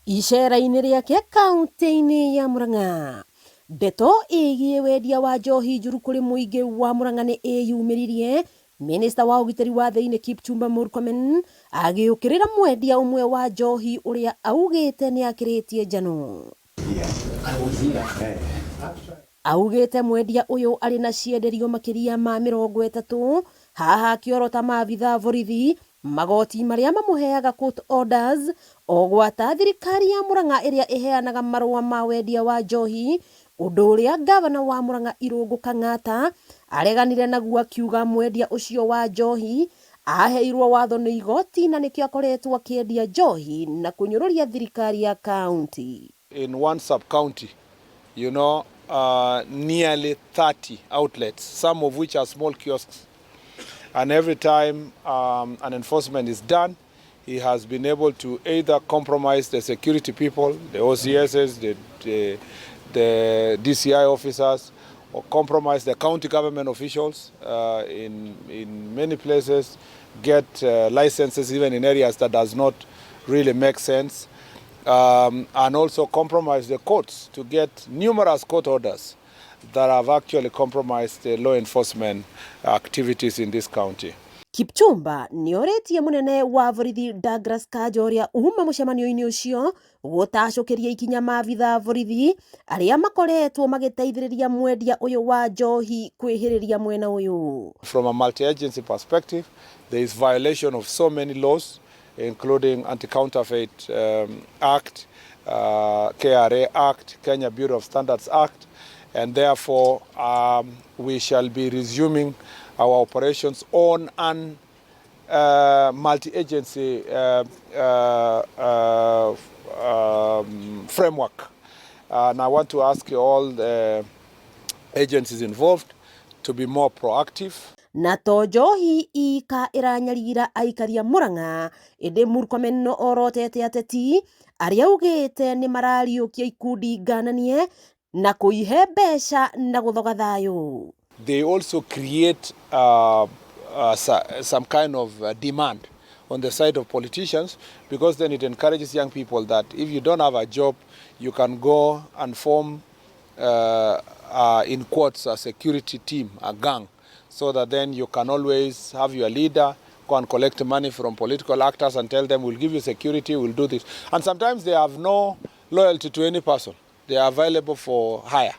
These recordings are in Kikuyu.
Icera-inĩ rĩake kaunti-inĩ ya Murang'a, ndeto ĩgiĩ wendia wa njohi njũru kũrĩ mũingĩ wa Murang'a nĩ ĩyumĩririe. Minista wa ũgitĩri wa thĩinĩ Kipchumba Murkomen agĩũkĩrĩra mwendia ũmwe wa njohi ũrĩa augĩte nĩ akĩrĩtie njano. Augĩte mwendia ũyũ arĩ na cienderio makĩria ma 30, haha akĩorota maabitha borithi, magoti marĩa mamũheaga court orders, o gwata thirikari ya Murang'a ĩrĩa ĩheanaga marũa ma wendia wa njohi, ũndũ ũrĩa ngavana wa Murang'a Irũngũ Kang'ata areganire naguo, akiuga mwendia ũcio wa njohi aheirwo watho nĩ igoti na nĩkĩo akoretwo akĩendia njohi na kũnyũrũria thirikari ya kaunti. In one sub-county, nearly 30 outlets, some of which are small kiosks. And every time an enforcement is done, he has been able to either compromise the security people, the OCSs, the DCI officers, or compromise the county government officials in many places, get licenses even in areas that does not really make sense, and also compromise the courts to get numerous court orders that have actually compromised the law enforcement activities in this county. Kipchumba nĩorĩtie mũnene wa borithi Douglas Kanja ũrĩa uma mũcemanio-inĩ ũcio gũtacũkĩria ikinya maabitha borithi arĩa makoretwo magĩteithĩrĩria mwendia ũyũ wa njohi kwĩhĩrĩria mwena ũyũ. From a multi-agency perspective, there is violation of so many laws, including Anti-Counterfeit Act, KRA Act, Kenya Bureau of Standards Act, and therefore we shall be resuming our operations on an multi-agency framework. And I want to ask all the agencies involved to be more proactive. Na to njohi ika ĩranyarira aikari a Murang'a, ĩndĩ Murkomen no orotete ateti arĩa augĩte nĩ marariũkia ikundi ngananie na kũihe mbeca na gũthoga thayũ. They also create some kind of demand on the side of politicians, because then it encourages young people that if you don't have a job, you can go and form, in quotes, a security team, a gang, so that then you can always have your leader go and collect money from political actors and tell them, "We'll give you security, we'll do this." And sometimes they have no loyalty to any person. They are available for hire.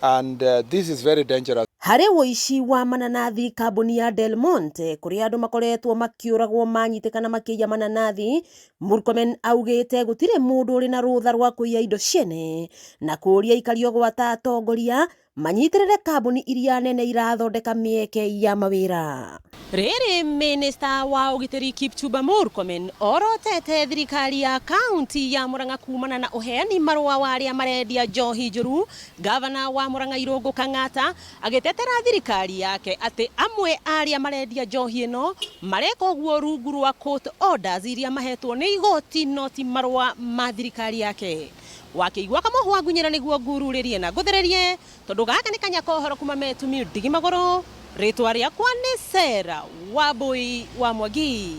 And this is very dangerous. Harĩ ũici wa mananathi kambuni ya Del Monte, kũrĩa andũ makoretwo makĩũragwo manyitĩkana makĩiya mananathi, Murkomen augĩte gũtirĩ mũndũ ũrĩ na rũtha rwa kũiya indo ciene na kũũria aikari gwata atongoria manyitĩrĩre kambuni iria nene irathondeka mĩeke ya mawĩra. Rĩrĩ minista wa ũgitĩri Kipchumba Murkomen orotete thirikari ya kaunti ya Murang'a kumana na ũheani marũa wa arĩa marendia njohi njũru. Gavana wa Murang'a Irũngũ Kang'ata agĩtetera thirikari yake atĩ amwe arĩa marendia njohi ĩno mareka ũguo rungu rwa court orders iria mahetwo nĩ igoti, no ti marũa ma thirikari yake. Wakĩigua kamũhwa ngunyĩra nĩguo ngururĩrie na ngũthererie, tondũ gaka nĩ kanya kohoro kuma metumi ndigi magũrũ. Rĩtwa rĩakwa nĩ Sarah Wambui wa Mwangi.